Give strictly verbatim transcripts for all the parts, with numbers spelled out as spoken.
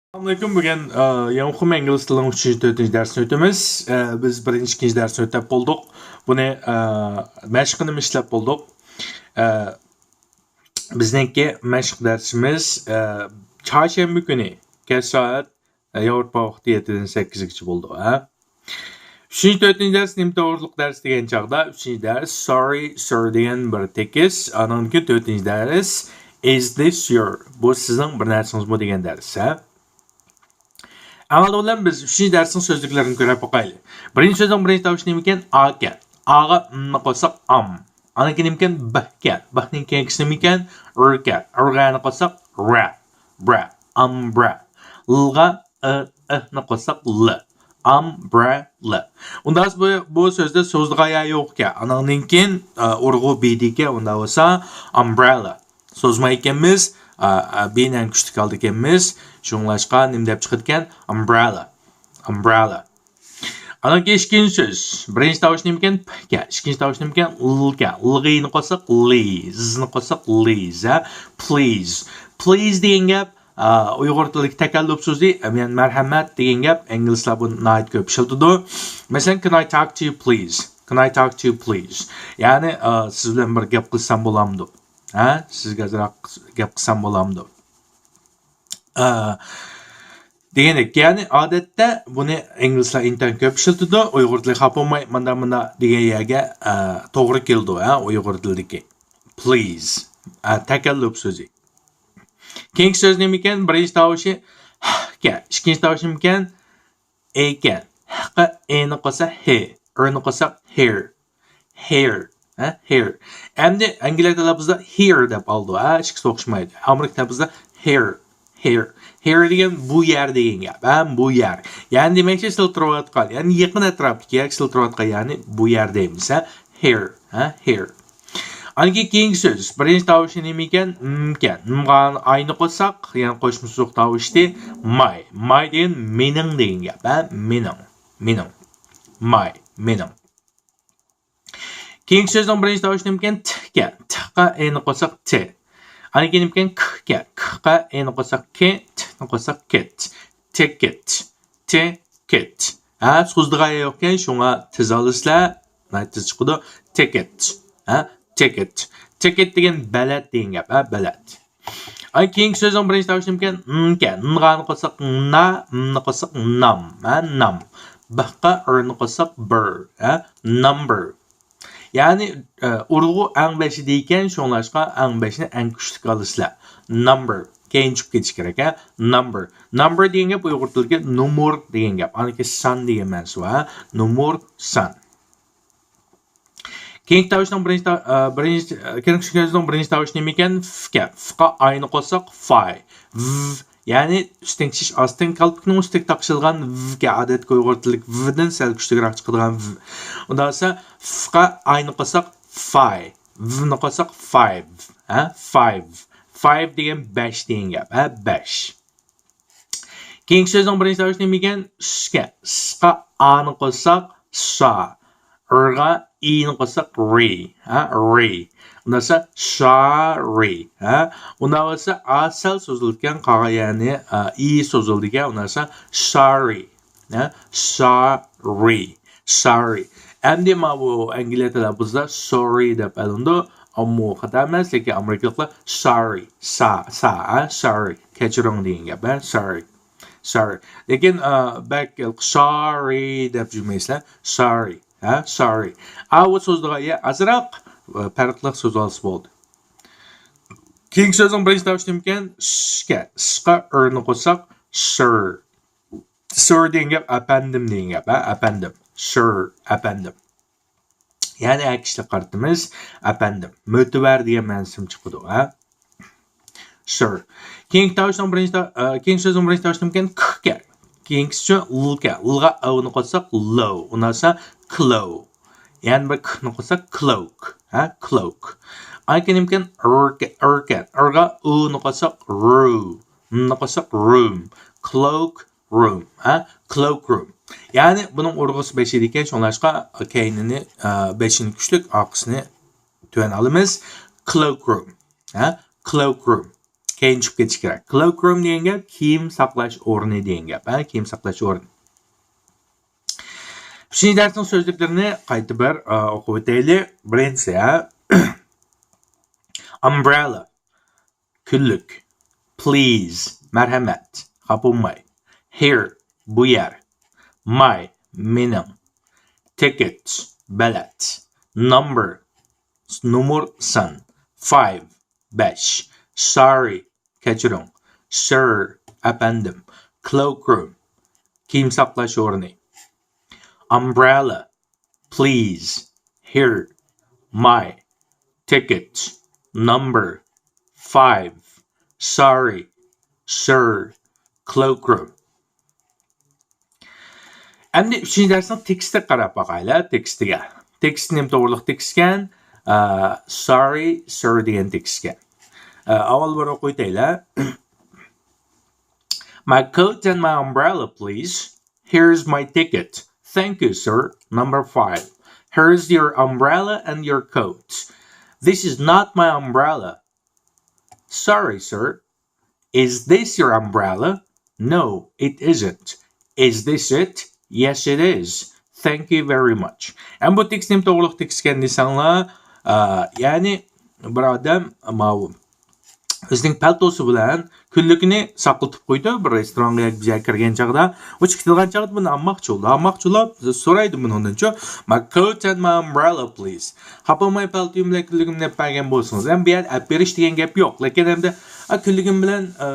ئەسسالامۇئەلەيكۇم. بۈگۈن، ئە، ياڭخۇم ئىنگلىز تىلىنىڭ ئۈچىنچى، تۆتىنچى دەرسىنى ئۆتىمىز. ئە، بىز بىرىنچى، ئىككىنچى دەرسنى ئۆتەپ بولدۇق. بۇنى، ئە، مەشىقنىمۇ ئىشلەپ بولدۇق. ئە، بىزنىڭكى مەشىق دەرسىمىز، ئە، چارشەنبە كۈنى كەچ سائەت، ئە، ياۋروپا ۋاقتى يەتتىدىن سەككىزگىچە بولىدۇ، ھە. ئۈچىنچى، تۆتىنچى دەرس نېمە توغرۇلۇق دەرس دېگەن چاغدا، ئۈچىنچى دەرس sorry، sir دېگەن بىر تېكىست، ئاندىن كېيىن تۆتىنچى دەرس is this your، بۇ سىزنىڭ بىر نەرسىڭىزمۇ دېگەن دەرس، ھە. ئەڭ ئالدى بىلەن بىز ئۈچىنچى دەرسنىڭ سۆزلۈكلىرىنى كۆرۈپ باقايلى. بىرىنچى سۆزنىڭ بىرىنچى تاۋۇشى نېمىكەن؟ ئا ئىكەن. ئاغا م نى قوشساق ئام. ئاندىن كېيىن نېمىكەن؟ ب ئىكەن. ب نىڭ كېيىنكىسى نېمىكەن؟ ر ئىكەن. ر غا ن نى قوشساق رە. برە. ئامبرە. ل غا ئ، ئ نى قوشساق ل. ئامبرېلا. ئۇنداق بۇ، بۇ سۆزدە سوزىدىغان يەر يوق ئىكەن. ئانىڭدىن كېيىن، ئە، ئۇرغۇ بى دېگەن، ئۇنداق بولسا ئامبرېلا. سوزماي ئىكەنمىز، ئە، ئە، بى نى ئەڭ كۈچلۈك ئالىدىكەنمىز. شۇڭلاشقا نېمە دەپ چىقىدىكەن؟ ئامبرېلا. ئامبرېلا. ئاندىن كېيىن ئىككىنچى سۆز. بىرىنچى تاۋۇش نېمىكەن؟ پ ئىكەن. ئىككىنچى تاۋۇش نېمىكەن؟ ل ئىكەن. ل غا ن نى قوشساق لى. ز نى قوشساق لىز، ھە؟ Please. Please دېگەن گەپ، ئا، ئۇيغۇر تىلىدىكى تەكەللۇپ سۆزى، يەنى مەرھەمەت دېگەن گەپ. ئىنگلىزلار بۇنى ناھايىتى كۆپ ئىشلىتىدۇ. مەسىلەن، can I talk to you please? Can I talk to you please? يەنى، ئا، سىز بىلەن بىر گەپ قىلسام بولامدۇ؟ ھە؟ سىزگە ئازراق گەپ قىلسام بولامدۇ؟ ئا، دېگەندەك، يەنى ئادەتتە بۇنى ئىنگلىزلار ئىنتايىن كۆپ ئىشلىتىدۇ. ئۇيغۇر تىلى خاپا بولماي، مانداق، مانداق دېگەن يەرگە، ئا، توغرا كېلىدۇ، ھە، ئۇيغۇر تىلىدىكى. Please. ئا، تەكەللۇپ سۆزى. كېيىنكى سۆز نېمىكەن؟ بىرىنچى تاۋۇشى ھ ئىكەن. ئىككىنچى تاۋۇشى نېمىكەن؟ ئېكەن. ھقا ئېنى قوشسا ھې، ئېرنى قوشسا ھېر. ھېر. ھە؟ ھېر. ئەمدى ئەنگلىيە تەلەپپۇزدا ھېر دەپ ئالىدۇ. ھە؟ ئىككىسى ئوخشىمايدۇ. ئامېرىكا تەلەپپۇزدا ھېر. ھېر. ھېر دېگەن بۇ يەر دېگەن گەپ. ھە؟ بۇ يەر. يەنى دېمەكچى سىلتىرىۋاتقان. يەنى يېقىن ئەتراپتىكى يەرگە سىلتىرىۋاتقان. يەنى بۇ يەر دەيمىز. ھە؟ ھېر. ھە؟ ھېر. ئاندىن كېيىن كېيىنكى سۆز. بىرىنچى تاۋۇشى نېمە ئىكەن؟ م ئىكەن. م غا ئاينى قوشساق، يەنى قوشما سوزۇق تاۋۇشتى ماي. ماي دېگەن مېنىڭ دېگەن گەپ، ھە؟ مېنىڭ. مېنىڭ. ماي. مېنىڭ. كېيىنكى سۆزنىڭ بىرىنچى تاۋۇشى نېمە ئىكەن؟ ت ئىكەن. ت قا ئېنى قوشساق تى. ئاندىن كېيىن نېمە ئىكەن؟ ك ئىكەن. ك قا ئېنى قوشساق كى، ت نى قوشساق كىت. تىكىت. تىكىت. ھە، سوزىدىغان يەر يوقكەن، شۇڭا تىزالىسىلەر. ناھايىتى تېز چىقىدۇ. تىكىت. ھە، تىكىت. تىكىت دېگەن بەلەت دېگەن گەپ. ھە، بەلەت. ئاي، كېيىنكى سۆزنىڭ بىرىنچى تاۋۇشى نېمىكەن؟ ن ئىكەن. ن غا نى قوشساق نا، م نى قوشساق نام. ھە، نام. ب قا ئېر نى قوشساق بىر. ھە، نامبىر. يەنى، ئە، ئۇرغۇ ئەڭ بېشىدا ئىكەن، شۇڭلاشقا ئەڭ بېشىنى ئەڭ كۈچلۈك ئالىسىلەر. نامبىر. كەينىگە چۈشۈپ كېتىش كېرەك، ھە؟ نامبىر. نامبىر دېگەن گەپ ئۇيغۇر تىلىدىكى نومۇر دېگەن گەپ. ئانىڭكى سان دېگەن مەنىسى بار، ھە؟ نومۇر، سان. كېيىنكى تاۋۇشنىڭ بىرىنچى تا-، ئە، بىرىنچى، ئە، كېيىنكى سۆزنىڭ بىرىنچى تاۋۇشى نېمە ئىكەن؟ ف ئىكەن. ف قا ئاينى قوشساق فاي. ف. يەنى ئۈستىگە چىش، ئاستىگە كالپۇكنىڭ ئۈستىگە تاقىشىلغان ف ئىكەن. ئادەتتىكى ئۇيغۇر تىلىدىكى ف دىن سەل كۈچلۈكرەك چىقىدىغان ف. ئۇنداق بولسا، ف قا ئاينى قوشساق فاي. ف نى قوشساق فايف. ھە؟ فايف. فايف دېگەن بەش دېگەن گەپ. ھە؟ بەش. كېيىنكى سۆزنىڭ بىرىنچى تاۋۇشى نېمە ئىكەن؟ س ئىكەن. س قا ئا نى قوشساق سا. ر غا ئى نى قوشساق رى. ھە؟ رى. ئۇنداق بولسا شارى. ھە؟ ئۇنداق بولسا ئا سەل سوزۇلىدىكەن، قالغان يەرنى، ئا، ئى سوزۇلىدىكەن. ئۇنداق بولسا شارى. ھە؟ شارى. شارى. ئەمدى ماۋۇ ئەنگلىيە تەلەپپۇزدا سورى دەپ ئېلىنىدۇ. ئەمما خاتا ئەمەس، لېكىن ئامېرىكىلىقلار شارى. سا، سا، ھە؟ شارى. كەچۈرۈڭ دېگەن گەپ، ھە؟ شارى. شارى. لېكىن، ئا، بەك شارى دەپ جۈمەيسىلەر. شارى. ھە؟ شارى. ئاۋۇ سوزىدىغان يەر ئازراق، ئا، پەرقلىق سوزۇۋالسا بولدى. كېيىنكى سۆزنىڭ بىرىنچى تاۋۇشى نېمىكەن؟ ش ئىكەن. ش قا ئېر نى قوشساق شىر. سىر دېگەن گەپ ئەپەندىم دېگەن گەپ، ھە؟ ئەپەندىم. سىر، ئەپەندىم. يەنى ئەر كىشىلەرگە قارىتىمىز، ئەپەندىم. مۆتىۋەر دېگەن مەنىسىمۇ چىقىدۇ، ھە؟ سىر. كېيىنكى تاۋۇشنىڭ بىرىنچى تا-، ئە، كېيىنكى سۆزنىڭ بىرىنچى تاۋۇشى نېمىكەن؟ ك ئىكەن. كېيىنكىسى چۈ ل ئىكەن. ل غا ئو نى قوشساق لو. ئۇنداق بولسا كلو. يەنە بىر ك نى قوشساق كلوك. ھە؟ كلوك. ئاندىن كېيىن نېمىكەن؟ ئېر ئىكەن. ئېر ئىكەن. ئېر غا ئۇ نى قوشساق رۇ. م نى قوشساق روم. كلوك روم، ھە؟ كلوك روم. يەنى بۇنىڭ ئۇرغۇسى بېشىدا ئىكەن، شۇڭلاشقا كەينىنى، ئە، بېشىنى كۈچلۈك، ئارقىسىنى تۆۋەن ئالىمىز. كلوك روم، ھە؟ كلوك روم. كەينى چىقىپ كېتىش كېرەك. Cloakroom دېگەن گەپ كىيىم ساقلاش ئورنى دېگەن گەپ. ھە، كىيىم ساقلاش ئورنى. ئۈچىنچى دەرسنىڭ سۆزلۈكلىرىنى قايتا بىر، ئا، ئوقۇپ ئۆتەيلى. بىرىنچىسى، ھە. Umbrella. كۈنلۈك. Please. مەرھەمەت. خاپا بولماي. Here. بۇ يەر. My. مېنىڭ. Ticket. بېلەت. Number. نومۇر، سان. Five. بەش. Sorry. كەچۈرۈڭ. Sir. ئەپەندىم. Cloakroom. كىيىم ساقلاش ئورنى. Umbrella. Please. Here. My. Ticket. Number. Five. Sorry. Sir. Cloakroom. ئەمدى ئۈچىنچى دەرسنىڭ تېكىستىگە قاراپ باقايلى، تېكىستىگە. تېكىست نېمە توغرىلىق تېكىستكەن؟ ئا، Sorry, sir دېگەن تېكىستكەن. ئا، ئاۋۋال بىر ئوقۇۋېتەيلى. My coat and my umbrella, please. Here's my ticket. Thank you, sir. Number five. Here's your umbrella and your coat. This is not my umbrella. Sorry, sir. Is this your umbrella? No, it isn't. Is this it? Yes, it is. Thank you very much. ئەمدى بۇ تېكىست نېمە توغرىلىق تېكىستكەن دېسەڭلار، ئا، يەنى بىر ئادەم ماۋۇ ئۆزىنىڭ پەلتوسى بىلەن كۈنلۈكىنى ساقلىتىپ قويىدۇ، بىر رېستورانغا ياكى بىر يەرگە كىرگەن چاغدا. ئۇ چىقىدىغان چاغدا بۇنى ئالماقچى بولىدۇ. ئالماقچى بولۇپ سورايدۇ بۇنىڭدىن، شۇ، My coat and my umbrella, please. خاپا بولماي پەلتويۇم بىلەن كۈنلۈكۈمنى ئېلىپ بەرگەن بولسىڭىز. ھەم بۇ يەردە ئەپ بېرىش دېگەن گەپ يوق. لېكىن ئەمدى، ئا، كۈنلۈكۈم بىلەن، ئا،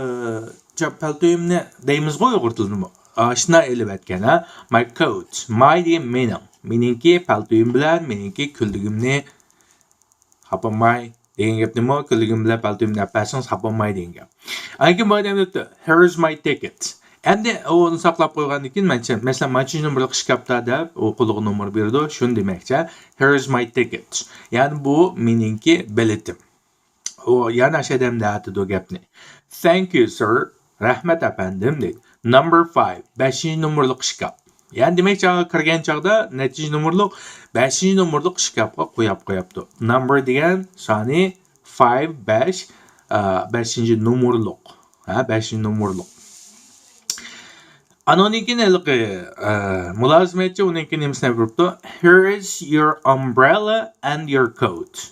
چا-، پەلتويۇمنى دەيمىزغۇ ئۇيغۇر تىلىدىمۇ. ئاشۇنداق ئېلىۋەتكەن، ھە. My coat. My دېگەن مېنىڭ. مېنىڭكى پەلتويۇم بىلەن مېنىڭكى كۈنلۈكۈمنى خاپا بولماي دېگەن گەپنىمۇ، كۈنلۈكۈم بىلەن پەلتويۇمنى ئەپ بەرسىڭىز خاپا بولماي دېگەن گەپ. ئاندىن كېيىن بۇ يەردە دەپتۇ، Here is my ticket. ئەمدى ئۇنى ساقلاپ قويغاندىن كېيىن، مەن، مەسىلەن، مانا شۇ نومۇرلۇق ئىشكاپتا دەپ، ئۇ قولىغا نومۇر بېرىدۇ، شۇنى دېمەكچى. Here is my ticket. يەنى بۇ مېنىڭكى بېلىتىم. ئۇ يەنە ئاشۇ ئادەمدە ئاتىدۇ گەپنى. Thank you, sir. رەھمەت، ئەپەندىم، دەيدۇ. Number five. بەشىنچى نومۇرلۇق ئىشكاپ. يەنى دېمەك، چاغ-، كىرگەن چاغدا نەچچىنچى نومۇرلۇق؟ بەشىنچى نومۇرلۇق ئىشكاپقا قوياپ قوياپتۇ. Number دېگەن سانى five، بەش، ئا، بەشىنچى نومۇرلۇق. ھە، بەشىنچى نومۇرلۇق. ئانىڭدىن كېيىن ھېلىقى، ئا، مۇلازىمەتچى ئۇنىڭكى نېمىسىنى بېرىپتۇ. Here is your umbrella and your coat.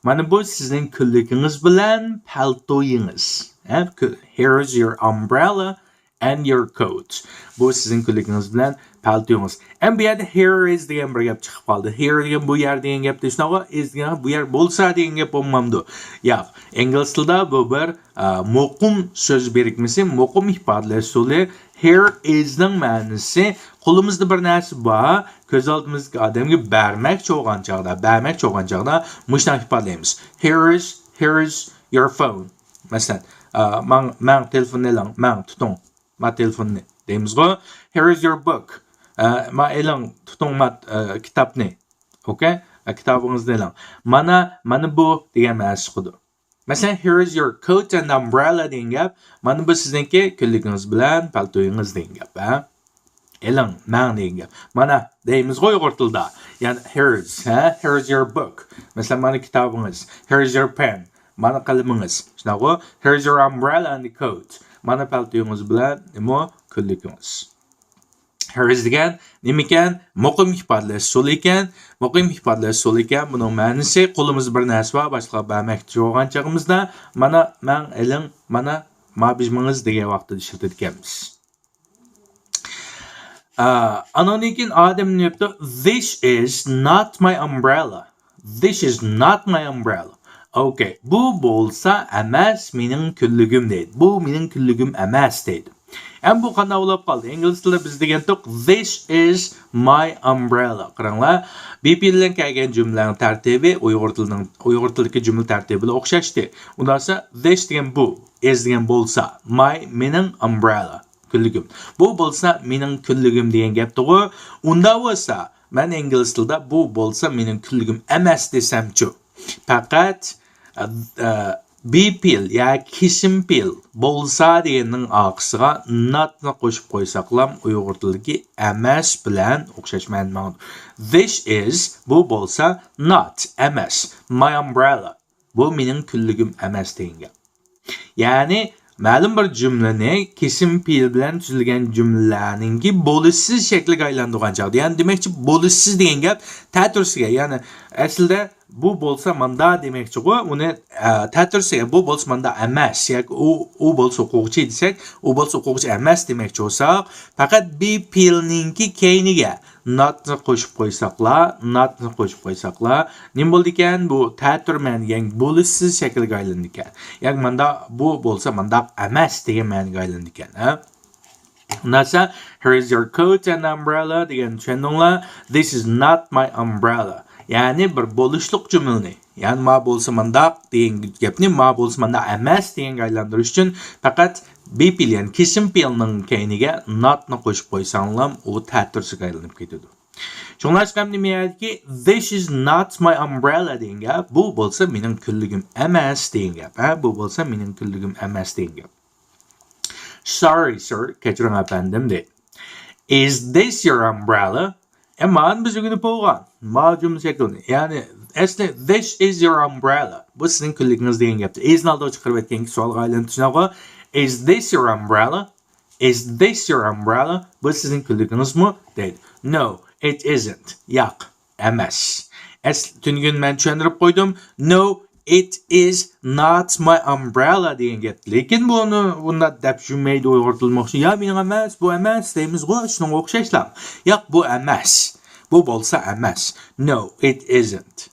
مانا بۇ سىزنىڭ كۈنلۈكىڭىز بىلەن پەلتويىڭىز. ھە، كۈ-، Here is your umbrella and your coat. بۇ سىزنىڭ كۈنلۈكىڭىز بىلەن پەلتويىڭىز. ئەمدى بۇ يەردە here is دېگەن بىر گەپ چىقىپ قالدى. Here دېگەن بۇ يەر دېگەن گەپ، شۇنداققۇ، is دېگەن بۇ يەر بولسا دېگەن گەپ بولمامدۇ؟ ياق. ئىنگلىز تىلىدا بۇ بىر، ئا، مۇقىم سۆز بىرىكمىسى، مۇقىم ئىپادىلەش ئۇسۇلى. Here is نىڭ مەنىسى، قولىمىزدا بىر نەرسە بار، كۆز ئالدىمىزدىكى ئادەمگە بەرمەكچى بولغان چاغدا، بەرمەكچى بولغان چاغدا مۇشۇنداق ئىپادىلەيمىز. Here is, here is your phone. مەسىلەن، ئا، ماڭ، ماڭ تېلېفوننى ئېلىڭ، ماڭ تۇتۇڭ، ما تېلېفوننى دەيمىزغۇ. Here is your book. ئا، ما ئېلىڭ، تۇتۇڭ ما، ئا، كىتابنى. ئوكەي؟ ئا، كىتابىڭىزنى ئېلىڭ. مانا، مانا بۇ دېگەن مەنىسى چىقىدۇ. مەسىلەن، Here is your coat and umbrella دېگەن گەپ، مانا بۇ سىزنىڭكى كۈنلۈكىڭىز بىلەن پەلتويىڭىز دېگەن گەپ، ھە؟ ئېلىڭ، ماڭ دېگەن گەپ. مانا دەيمىزغۇ ئۇيغۇر تىلىدا. يەنى here is، ھە؟ Here is your book. مەسىلەن، مانا كىتابىڭىز. Here is your pen. مانا قەلىمىڭىز. شۇنداققۇ؟ Here is your umbrella and coat. مانا پەلتويىڭىز بىلەن نېمە؟ كۈنلۈكىڭىز. Here is دېگەن نېمىكەن؟ مۇقىم ئىپادىلەش ئۇسۇلى ئىكەن. مۇقىم ئىپادىلەش ئۇسۇلى ئىكەن. بۇنىڭ مەنىسى، قولىمىزدا بىر نەرسە بار، باشقىغا بەرمەكچى بولغان چېغىمىزدا، مانا، ماڭ ئېلىڭ، مانا، ما بېجىمىڭىز دېگەن ۋاقىتتا ئىشلىتىدىكەنمىز. ئا، ئانىڭدىن كېيىن ئادەم نېمە دەپتۇ؟ This is not my umbrella. This is not my umbrella. ئوكەي. بۇ بولسا ئەمەس مېنىڭ كۈنلۈكۈم دەيدۇ. بۇ مېنىڭ كۈنلۈكۈم ئەمەس دەيدۇ. ئەمدى بۇ قانداق بولۇپ قالدى؟ ئىنگلىز تىلىدا بىز دېگەنتۇق، This is my umbrella. قاراڭلار، be بىلەن كەلگەن جۈملىنىڭ تەرتىپى ئۇيغۇر تىلىنىڭ، ئۇيغۇر تىلىدىكى جۈملە تەرتىپى بىلەن ئوخشاشتى. ئۇنداقسا، this دېگەن بۇ، is دېگەن بولسا، my مېنىڭ، umbrella كۈنلۈكۈم. بۇ بولسا مېنىڭ كۈنلۈكۈم دېگەن گەپتىغۇ. ئۇنداق بولسا، مەن ئىنگلىز تىلىدا بۇ بولسا مېنىڭ كۈنلۈكۈم ئەمەس دېسەمچۇ؟ پەقەت، ئە، ئە، be پېئىل ياكى كېسىم پېئىل بولسا دېگەننىڭ ئارقىسىغا not نى قوشۇپ قويساقلام ئۇيغۇر تىلىدىكى ئەمەس بىلەن ئوخشاش مەنىدە ماڭىدۇ. This is، بۇ بولسا، not، ئەمەس، my umbrella، بۇ مېنىڭ كۈنلۈكۈم ئەمەس دېگەن گەپ. يەنى مەلۇم بىر جۈملىنى كېسىم پېئىل بىلەن تۈزۈلگەن جۈملىلەرنىڭكى بولۇشسىز شەكلىگە ئايلاندۇرغان چاغدا، يەنى دېمەكچى، بولۇشسىز دېگەن گەپ تەتۈرسىگە، يەنى ئەسلىدە بۇ بولسا ماندا دېمەكچىغۇ، ئۇنى ئە، تەتۈرسىگە، بۇ بولسا ماندا ئەمەس ياكى ئۇ، ئۇ بولسا ئوقۇغۇچى دېسەك، ئۇ بولسا ئوقۇغۇچى ئەمەس دېمەكچى بولساق، پەقەت بى پېئىلنىڭكى كەينىگە ناتنى قوشۇپ قويساقلا، ناتنى قوشۇپ قويساقلا، نېمە بولىدىكەن؟ بۇ تەتۈر مەن دېگەن بولۇشسىز شەكىلگە ئايلىنىدىكەن. ياكى ماندا، بۇ بولسا مانداق ئەمەس دېگەن مەنىگە ئايلىنىدىكەن. ھە؟ ئۇنداقسا، here is your coat and umbrella دېگەننى چۈشەندىڭلار. This is not my umbrella. يەنى بىر بولۇشلۇق جۈملىنى، يەنى ما بولسا مانداق دېگەن گەپنى ما بولسا مانداق ئەمەس دېگەنگە ئايلاندۇرۇش ئۈچۈن پەقەت بى پېئىل، يەنى كېسىم پېئىلنىڭ كەينىگە ناتنى قوشۇپ قويساڭلام، ئۇ تەتۈرسىگە ئايلىنىپ كېتىدۇ. شۇڭلاشقا نېمە يەردىكى، this is not my umbrella دېگەن گەپ، بۇ بولسا مېنىڭ كۈنلۈكۈم ئەمەس دېگەن گەپ. ھە، بۇ بولسا مېنىڭ كۈنلۈكۈم ئەمەس دېگەن گەپ. Sorry, sir. كەچۈرۈڭ، ئەپەندىم، دەيدۇ. Is this your umbrella? ئە، مانا بىز ئۆگىنىپ بولغان ما جۈملە شەكلىنى. يەنى، ئەسلى، this is your umbrella. بۇ سىزنىڭ كۈنلۈكىڭىز دېگەن گەپتە. Is نى ئالدىغا چىقىرىۋەتكەن سوئالغا ئايلىنىپ تۇرسىنىغۇ. Is this your umbrella? Is this your umbrella? بۇ سىزنىڭ كۈنلۈكىڭىزمۇ؟ دەيدۇ. No, it isn't. ياق، ئەمەس. ئەسلى تۈنۈگۈن مەن چۈشەندۈرۈپ قويدۇم. No, it is not my umbrella دېگەن گەپ. لېكىن بۇنى بۇنداق دەپ يۈرمەيدۇ ئۇيغۇر تىلىمۇ ئوخشاش. يا مېنىڭ ئەمەس، بۇ ئەمەس دەيمىزغۇ، شۇنىڭغا ئوخشاشلا. ياق، بۇ ئەمەس. بۇ بولسا ئەمەس. No, it isn't.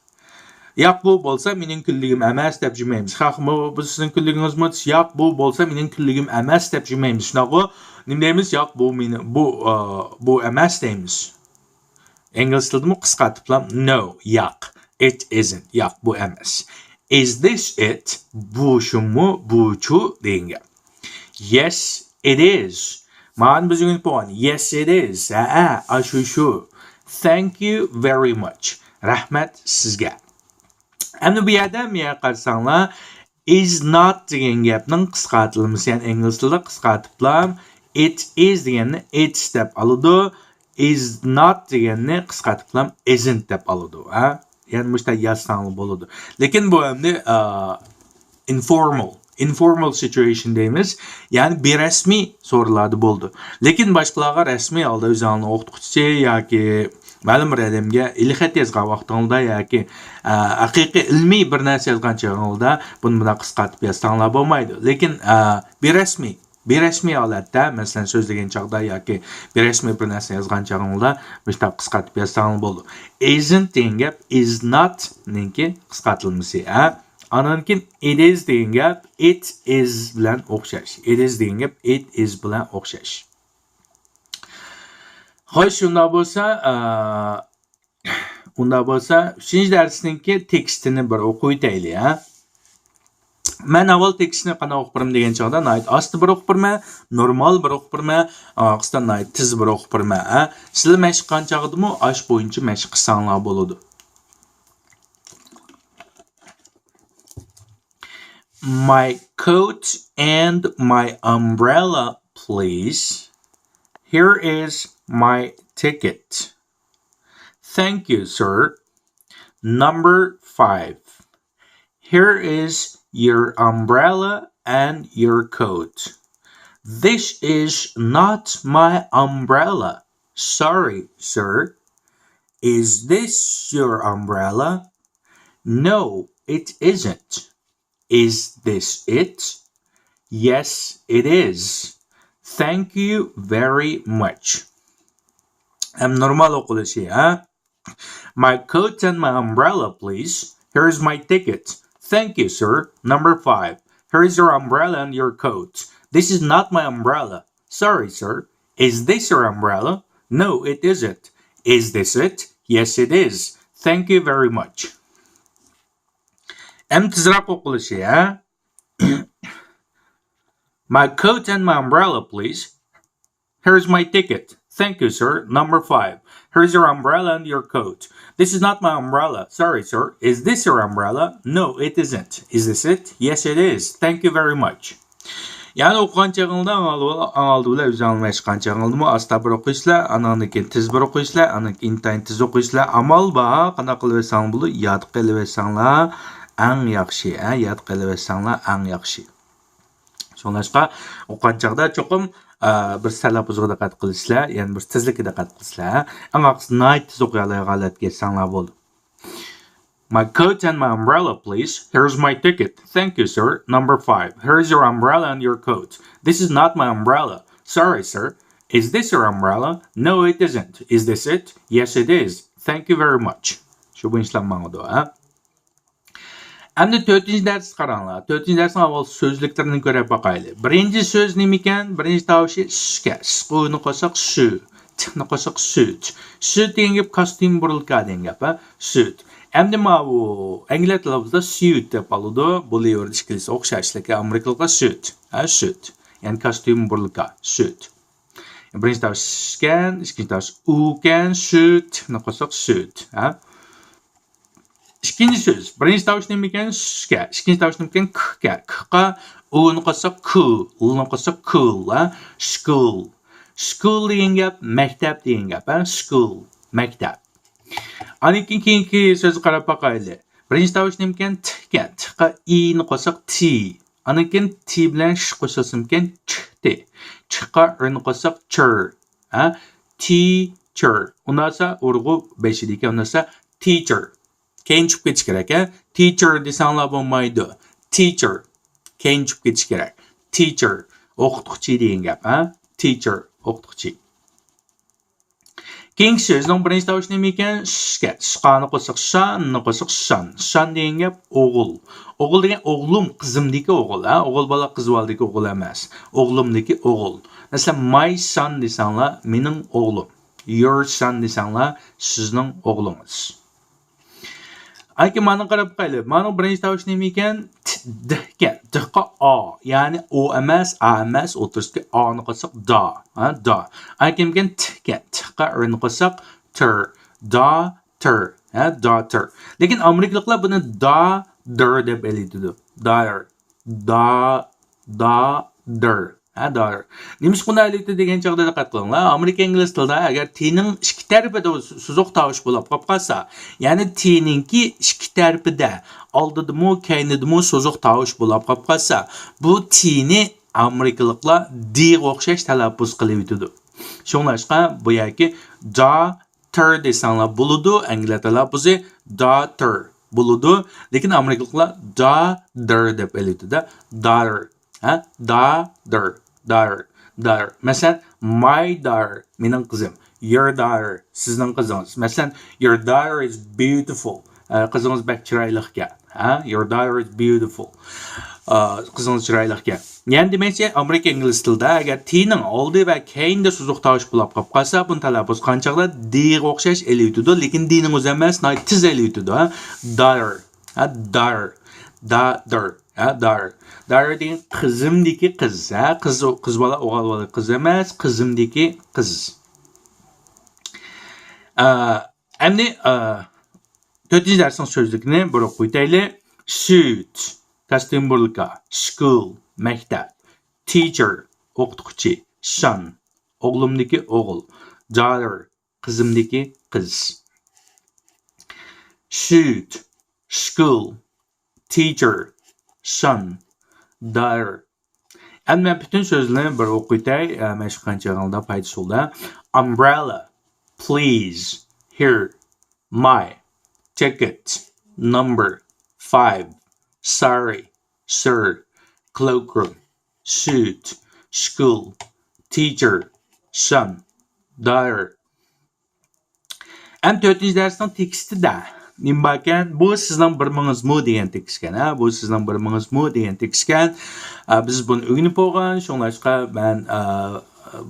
ياق، بۇ بولسا مېنىڭ كۈنلۈكۈم ئەمەس دەپ يۈرمەيمىز. خاخ، بۇ، بۇ سىزنىڭ كۈنلۈكىڭىزمۇ؟ ياق، بۇ بولسا مېنىڭ كۈنلۈكۈم ئەمەس دەپ يۈرمەيمىز. شۇنداقغۇ؟ نېمە دەيمىز؟ ياق، بۇ مېنىڭ، بۇ، ئا، بۇ ئەمەس دەيمىز. ئىنگلىز تىلىدىمۇ قىسقارتىپلا، no، ياق. It isn't. ياق، بۇ ئەمەس. Is this it? بۇ شۇمۇ؟ بۇچۇ دېگەن گەپ. Yes, it is. مانا بىز ئۆگىنىپ بولغان. Yes, it is. ھەئە، ئاشۇ شۇ. Thank you very much. رەھمەت سىزگە. ئەمدى بۇ يەردە، بۇ يەرگە قارىساڭلار، is not دېگەن گەپنىڭ قىسقارتىلمىسى، يەنى ئىنگلىز تىلىدا قىسقارتىپلا it is دېگەننى it's دەپ ئالىدۇ، is not دېگەننى قىسقارتىپلا isn't دەپ ئالىدۇ. ھە؟ يەنى مۇشۇنداق يازساڭلار بولىدۇ. لېكىن بۇ ئەمدى، ئا، informal، informal situation دەيمىز. يەنى بىرەسمىي سورۇنلاردا بولىدۇ. لېكىن باشقىلارغا رەسمىي ھالدا ئۆزۈڭلارنىڭ ئوقۇتقۇچىسى ياكى مەلۇم بىر ئادەمگە ئېلخەت يازغان ۋاقتىڭلاردا ياكى، ئە، ھەقىقىي ئىلمىي بىر نەرسە يازغان چېغىڭلاردا بۇنى بۇنداق قىسقارتىپ يازساڭلار بولمايدۇ. لېكىن، ئە، بىرەسمىي، بىرەسمىي ھالەتتە، مەسىلەن، سۆزلىگەن چاغدا ياكى بىرەسمىي بىر نەرسە يازغان چېغىڭلاردا مۇشۇنداق قىسقارتىپ يازساڭلار بولىدۇ. Isn't دېگەن گەپ is not نىڭكى قىسقارتىلمىسى، ھە؟ ئانان كېيىن it is دېگەن گەپ it is بىلەن ئوخشاش. It is دېگەن گەپ it is بىلەن ئوخشاش. خوش، شۇنداق بولسا، ئە، ئۇنداق بولسا، ئۈچىنچى دەرسنىڭكى تېكىستىنى بىر ئوقۇۋېتەيلى، ھە؟ مەن ئاۋۋال تېكىستنى قانداق ئوقۇپ بېرىمەن دېگەن چاغدا، ناھايىتى ئاستا بىر ئوقۇپ بېرىمەن، نورمال بىر ئوقۇپ بېرىمەن، ئارقىسىدا ناھايىتى تېز بىر ئوقۇپ بېرىمەن، ھە؟ سىلەر مەشىق قىلغان چاغدىمۇ ئاش بويىچە مەشىق قىلساڭلار بولىدۇ. My coat and my umbrella, please. Here is my ticket. Thank you, sir. Number five. Here is your umbrella and your coat. This is not my umbrella. Sorry, sir. Is this your umbrella? No, it isn't. Is this it? Yes, it is. Thank you very much. ئەم نورمال ئوقۇلۇشى، ھە؟ My coat and my umbrella, please. Here is my ticket. Thank you, sir. Number five. Here is your umbrella and your coat. This is not my umbrella. Sorry, sir. Is this your umbrella? No, it isn't. Is this it? Yes, it is. Thank you very much. ئەم تېزراق ئوقۇلۇشى، ھە؟ My coat and my umbrella, please. Here's my ticket. Thank you, sir. Number five. Here's your umbrella and your coat. This is not my umbrella. Sorry, sir. Is this your umbrella? No, it isn't. Is this it? Yes, it is. Thank you very much. يەنى ئوقۇغان چېغىڭدا ئاڭ ئالدى بىلەن، ئاڭ ئالدى بىلەن ئۆزۈڭ مەشىق قىلغان چېغىڭدىمۇ ئاستا بىر ئوقۇيسىلەر، ئاناندىن كېيىن تېز بىر ئوقۇيسىلەر، ئانان كېيىن ئىنتايىن تېز ئوقۇيسىلەر. ئامال بار، قانداق قىلىۋەتسەڭ بولىدۇ، ياد قىلىۋەتسەڭلار ئەڭ ياخشى، ھە، ياد قىلىۋەتسەڭلار ئەڭ ياخشى. شۇڭلاشقا ئوقۇغان چاغدا چوقۇم، ئە، بىر تەلەپپۇزغا دىققەت قىلىسىلەر، يەنى بىر تېزلىككە دىققەت قىلىسىلەر. ئەڭ ئاخىرسى ناھايىتى تېز ئوقۇيالايدىغان ھالەتكە يەتسەڭلار بولدى. My coat and my umbrella, please. Here's my ticket. Thank you, sir. Number five. Here's your umbrella and your coat. This is not my umbrella. Sorry, sir. Is this your umbrella? No, it isn't. Is this it? Yes, it is. Thank you very much. شۇ بويىچە ماڭىدۇ، ھە؟ ئەمدى تۆتىنچى دەرسكە قاراڭلار. تۆتىنچى دەرسنىڭ ئاۋۋال سۆزلۈكلىرىنى كۆرۈپ باقايلى. بىرىنچى سۆز نېمىكەن؟ بىرىنچى تاۋۇشى ش ئىكەن. ش، ئۇنى قوشساق شۈ. تنى قوشساق سۈت. سۈت دېگەن گەپ كاستيۇم بۇرۇلكا دېگەن گەپ، ھە؟ سۈت. ئەمدى ماۋۇ ئەنگلىيە تەلەپپۇزىدا سيۇت دەپ ئالىدۇ. بولۇۋېرىدۇ، ئىككىلىسى ئوخشاش، لېكىن ئامېرىكىلىقلار سۈت. ھە، سۈت. يەنى كاستيۇم بۇرۇلكا، سۈت. بىرىنچى تاۋۇش ش ئىكەن، ئىككىنچى تاۋۇش ئۇ ئىكەن، سۈت. تنى قوشساق سۈت. ھە؟ ئىككىنچى سۆز. بىرىنچى تاۋۇش نېمىكەن؟ ش ئىكەن. ئىككىنچى تاۋۇش نېمىكەن؟ ك ئىكەن. ك قا ئۇنى قوشساق كۇ، لنى قوشساق كۇل، ھە؟ شكۇل. شكۇل دېگەن گەپ مەكتەپ دېگەن گەپ، ھە؟ شكۇل، مەكتەپ. ئاندىن كېيىن كېيىنكى سۆزگە قاراپ باقايلى. بىرىنچى تاۋۇش نېمىكەن؟ ت ئىكەن. ت قا ئىنى قوشساق تى. ئاندىن كېيىن تى بىلەن ش قوشۇلسىمىكەن؟ چ تى. چ قا رنى قوشساق چىر. ھە؟ تىچىر. ئۇنداقسا ئۇرغۇ بېشىدىكى ئۇنداقسا تىچىر. كەينى چۈشۈپ كېتىش كېرەك، ھە؟ تىچىر دېسەڭلار بولمايدۇ. تىچىر. كەينى چۈشۈپ كېتىش كېرەك. تىچىر. ئوقۇتقۇچى دېگەن گەپ، ھە؟ تىچىر. ئوقۇتقۇچى. كېيىنكى سۆزنىڭ بىرىنچى تاۋۇشى نېمە ئىكەن؟ ش ئىكەن. ش قا نى قوشساق شا، ن نى قوشساق شان. شان دېگەن گەپ ئوغۇل. ئوغۇل دېگەن ئوغلۇم، قىزىمدىكى ئوغۇل، ھە؟ ئوغۇل بالا قىز بالىدىكى ئوغۇل ئەمەس. ئوغلۇمدىكى ئوغۇل. مەسىلەن، my son دېسەڭلار، مېنىڭ ئوغلۇم. Your son دېسەڭلار، سىزنىڭ ئوغلىڭىز. ئاكا، مانا قاراپ باقايلى. مانىڭ بىرىنچى تاۋۇشى نېمە ئىكەن؟ ت، د ئىكەن. د قا ئا. يەنى ئو ئەمەس، ئا ئەمەس، ئوتتۇرىسىدىكى ئانى قوشساق دا. ھە، دا. ئاكا، نېمە ئىكەن؟ ت ئىكەن. ت قا رنى قوشساق تىر. دا، تىر. ھە، daughter. لېكىن ئامېرىكىلىقلار بۇنى دا، دىر دەپ ئېلىۋېتىدۇ. Daughter. دا، دا، دىر. ھە، دار. نېمىشقا بۇنداق ئېلىۋېتىدۇ دېگەن چاغدا دىققەت قىلىڭلار. ئامېرىكا ئىنگلىز تىلىدا ئەگەر تىنىڭ ئىككى تەرىپىدە سوزۇق تاۋۇش بولۇپ قاپ قالسا، يەنى تىنىڭكى ئىككى تەرىپىدە، ئالدىدىمۇ، كەينىدىمۇ سوزۇق تاۋۇش بولۇپ قاپ قالسا، بۇ تىنى ئامېرىكىلىقلار دىغا ئوخشاش تەلەپپۇز قىلىۋېتىدۇ. شۇڭلاشقا بۇ يەرگە دا، تىر دېسەڭلار بولىدۇ، ئەنگلىيە تەلەپپۇزى daughter بولىدۇ، لېكىن ئامېرىكىلىقلار دا، دىر دەپ ئېلىۋېتىدۇ. Daughter. ھە؟ Daughter. Daughter. Daughter. مەسىلەن، my daughter، مېنىڭ قىزىم. Your daughter، سىزنىڭ قىزىڭىز. مەسىلەن، your daughter is beautiful. ئە، قىزىڭىز بەك چىرايلىقكەن. ھە؟ Your daughter is beautiful. ئە، قىزىڭىز چىرايلىقكەن. يەنى دېمەكچى، ئامېرىكا ئىنگلىز تىلىدا ئەگەر تىنىڭ ئالدى ۋە كەينىدە سوزۇق تاۋۇش بولاپ قاپ قالسا، بۇنى تەلەپپۇز قىلغان چاغدا دىغا ئوخشاش ئېلىۋېتىدۇ، لېكىن دىنىڭ ئۆزى ئەمەس، ناھايىتى تېز ئېلىۋېتىدۇ. ھە؟ Daughter. ھە، daughter. Daughter. ھە، daughter. Daughter دېگەن قىزىمدىكى قىز. ھە، قىز، قىز بالا، ئوغۇل بالا قىز ئەمەس، قىزىمدىكى قىز. ئە، ئەمدى، ئە، تۆتىنچى دەرسنىڭ سۆزلۈكىنى بىر ئوقۇپ ئۆتەيلى. سۈت، كاستيۇم بۇرۇلكا، school، مەكتەپ، teacher، ئوقۇتقۇچى، son، ئوغلۇمدىكى ئوغۇل، daughter، قىزىمدىكى قىز. سۈت، school، teacher، son، daughter. ئەمدى مەن پۈتۈن سۆزلىرىنى بىر ئوقۇپ ئۆتەي، ئە، مەشىق قىلغان چېغىڭلاردا پايدىسى بولىدۇ. Umbrella, please, here, my, ticket, number, five, sorry, sir, cloakroom, suit, school, teacher, son, daughter. ئەمدى تۆتىنچى دەرسنىڭ تېكىستىدە نېمە باركەن؟ بۇ سىزنىڭ بىرمىڭىزمۇ دېگەن تېكىستكەن، ھە؟ بۇ سىزنىڭ بىرمىڭىزمۇ دېگەن تېكىستكەن. ئە، بىز بۇنى ئۆگىنىپ بولغان، شۇڭلاشقا مەن، ئە،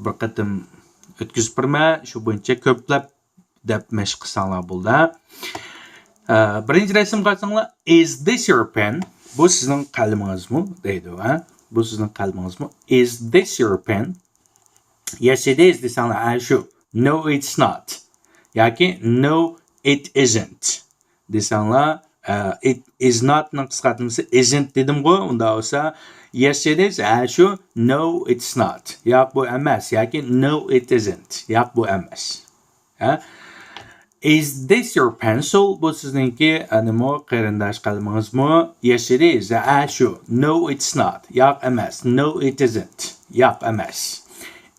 بىر قېتىم ئۆتكۈزۈپ بېرىمەن. شۇ بويىچە كۆپلەپ دەپ مەشىق قىلساڭلار بولدى. ئە، بىرىنچى رەسىمگە قارىساڭلار، is this your pen? بۇ سىزنىڭ قەلىمىڭىزمۇ دەيدۇ، ھە؟ بۇ سىزنىڭ قەلىمىڭىزمۇ؟ Is this your pen? Yes, it is دېسەڭلار، ئە، شۇ. No, it's not. ياكى no, it isn't دېسەڭلار، ئە، it is not نىڭ قىسقارتمىسى isn't دېدىمغۇ، ئۇنداق بولسا yes, it is، ئە، شۇ. No, it's not. ياق، بۇ ئەمەس. ياكى no, it isn't. ياق، بۇ ئەمەس. ھە؟ Is this your pencil? بۇ سىزنىڭكى ئەنىمۇ قېرىنداش قەلىمىڭىزمۇ؟ Yes, it is. ھە، شۇ. No, it's not. ياق ئەمەس. No, it isn't. ياق ئەمەس.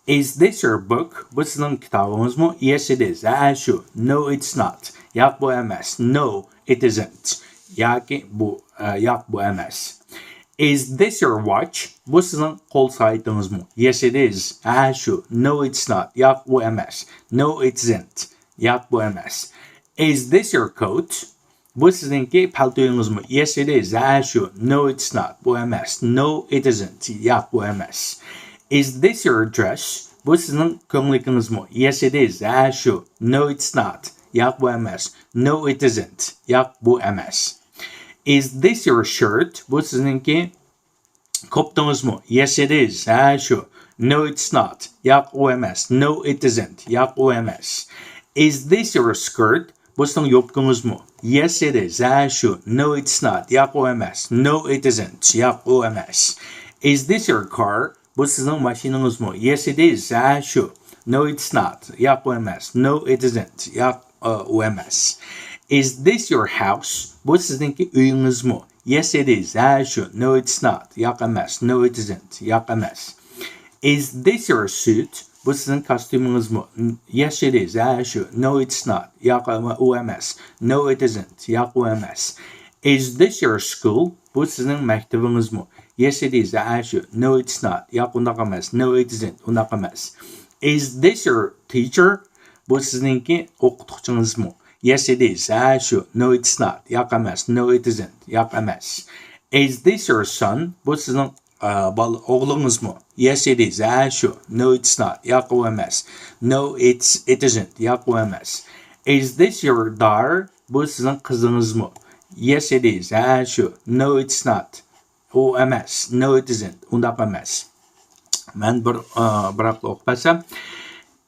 Is this your book? بۇ سىزنىڭ كىتابىڭىزمۇ؟ Yes, it is. ھە، شۇ. No, it's not. ياق، بۇ ئەمەس. No, it isn't. ياكى بۇ، ئە، ياق، بۇ ئەمەس. Is this your watch? بۇ سىزنىڭ قول سائىتىڭىزمۇ؟ Yes, it is. ھە، شۇ. No, it's not. ياق، ئۇ ئەمەس. No, it isn't. ياق، بۇ ئەمەس. Is this your coat? بۇ سىزنىڭكى پەلتويىڭىزمۇ؟ Yes, it is. ھە، شۇ. No, it's not. بۇ ئەمەس. No, it isn't. ياق، بۇ ئەمەس. Is this your dress? بۇ سىزنىڭ كۆڭلىكىڭىزمۇ؟ Yes, it is. ھە، شۇ. No, it's not. ياق، بۇ ئەمەس. No, it isn't. ياق، بۇ ئەمەس. Is this your shirt? بۇ سىزنىڭكى كوپتىڭىزمۇ؟ Yes, it is. ھە، شۇ. No, it's not. ياق، ئۇ ئەمەس. No, it isn't. ياق، ئۇ ئەمەس. Is this your skirt? بۇ سىزنىڭ يوپكىڭىزمۇ؟ Yes, it is. ھە، شۇ. No, it's not. ياق، ئۇ ئەمەس. No, it isn't. ياق، ئۇ ئەمەس. Is this your car? بۇ سىزنىڭ ماشىنىڭىزمۇ؟ Yes, it is. ھە، شۇ. No, it's not. ياق، ئۇ ئەمەس. No, it isn't. ياق، ئۇ ئەمەس. Is this your house? بۇ سىزنىڭكى ئۆيىڭىزمۇ؟ Yes, it is. ھە، شۇ. No, it's not. ياق ئەمەس. No, it isn't. ياق ئەمەس. Is this your suit? بۇ سىزنىڭ كاستيۇمىڭىزمۇ؟ Yes, it is. ھە، شۇ. No, it's not. ياق، ئۇ ئەمەس. No, it isn't. ياق، ئۇ ئەمەس. Is this your school? بۇ سىزنىڭ مەكتىۋىڭىزمۇ؟ Yes, it is. ھە، شۇ. No, it's not. ياق، ئۇنداق ئەمەس. No, it isn't. ئۇنداق ئەمەس. Is this your teacher? بۇ سىزنىڭكى ئوقۇتقۇچىڭىزمۇ؟ Yes, it is. ھە، شۇ. No, it's not. ياق ئەمەس. No, it isn't. ياق ئەمەس. Is this your son? بۇ سىزنىڭ، ئە، بال-، ئوغلىڭىزمۇ؟ Yes, it is. ھە، شۇ. No, it's not. ياق، ئۇ ئەمەس. No, it's, it isn't. ياق، ئۇ ئەمەس. Is this your daughter? بۇ سىزنىڭ قىزىڭىزمۇ؟ Yes, it is. ھە، شۇ. No, it's not. ئۇ ئەمەس. No, it isn't. ئۇنداق ئەمەس. مەن بىر، ئە، بىراقلا ئوقۇپ بەرسەم.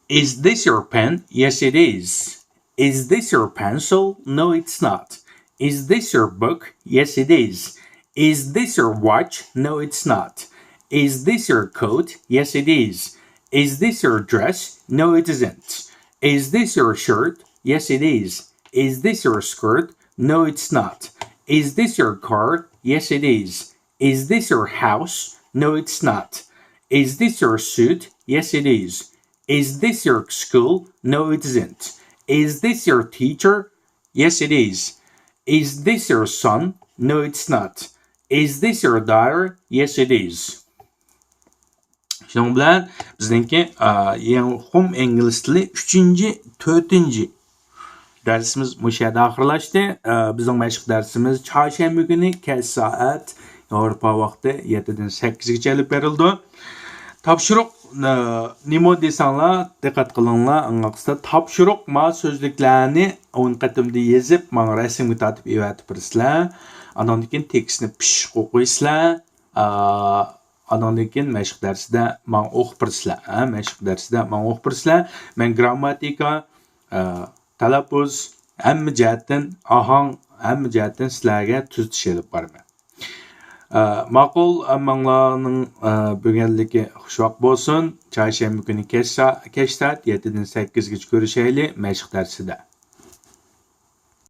Is this your pen? Yes, it is. Is this your pencil? No, it's not. Is this your book? Yes, it is. Is this your watch? No, it's not. Is this your coat? Yes, it is. Is this your dress? No, it isn't. Is this your shirt? Yes, it is. Is this your skirt? No, it's not. Is this your car? Yes, it is. Is this your house? No, it's not. Is this your suit? Yes, it is. Is this your school? No, it isn't. Is this your teacher? Yes, it is. Is this your son? No, it's not. Is this your daughter? Yes, it is. شۇنىڭ بىلەن بىزنىڭكى، ئا، يېڭى ئۇقۇم ئىنگلىز تىلى ئۈچىنچى، تۆتىنچى دەرسىمىز مۇشۇ يەردە ئاخىرلاشتى. ئا، بىزنىڭ مەشىق دەرسىمىز چارشەنبە كۈنى كەچ سائەت ياۋروپا ۋاقتى يەتتىدىن سەككىزگىچە ئېلىپ بېرىلىدۇ. تاپشۇرۇق، ئا، نېمە دېسەڭلار، دىققەت قىلىڭلار، ئاڭلاقسىدا تاپشۇرۇق ما سۆزلۈكلەرنى ئون قېتىمدا يېزىپ، ماڭا رەسىمگە تارتىپ ئېۋەتىپ بېرىسىلەر. ئاندىن كېيىن تېكىستنى پىششىق ئوقۇيسىلەر. ئا، ئانىڭدىن كېيىن مەشىق دەرسىدە ماڭا ئوقۇپ بېرىسىلەر، ھە، مەشىق دەرسىدە ماڭا ئوقۇپ بېرىسىلەر. مەن گرامماتىكا، ئە، تەلەپپۇز، ھەممە جەھەتتىن، ئاھاڭ، ھەممە جەھەتتىن سىلەرگە تۈزىتىش ئېلىپ بارىمەن. ئە، ماقۇل، ھەممىڭلارنىڭ، ئە، بۈگۈنلۈكى خۇشۋاق بولسۇن. چارشەنبە كۈنى كەچ سا-، كەچ سائەت يەتتىدىن سەككىزگىچە كۆرۈشەيلى مەشىق دەرسىدە.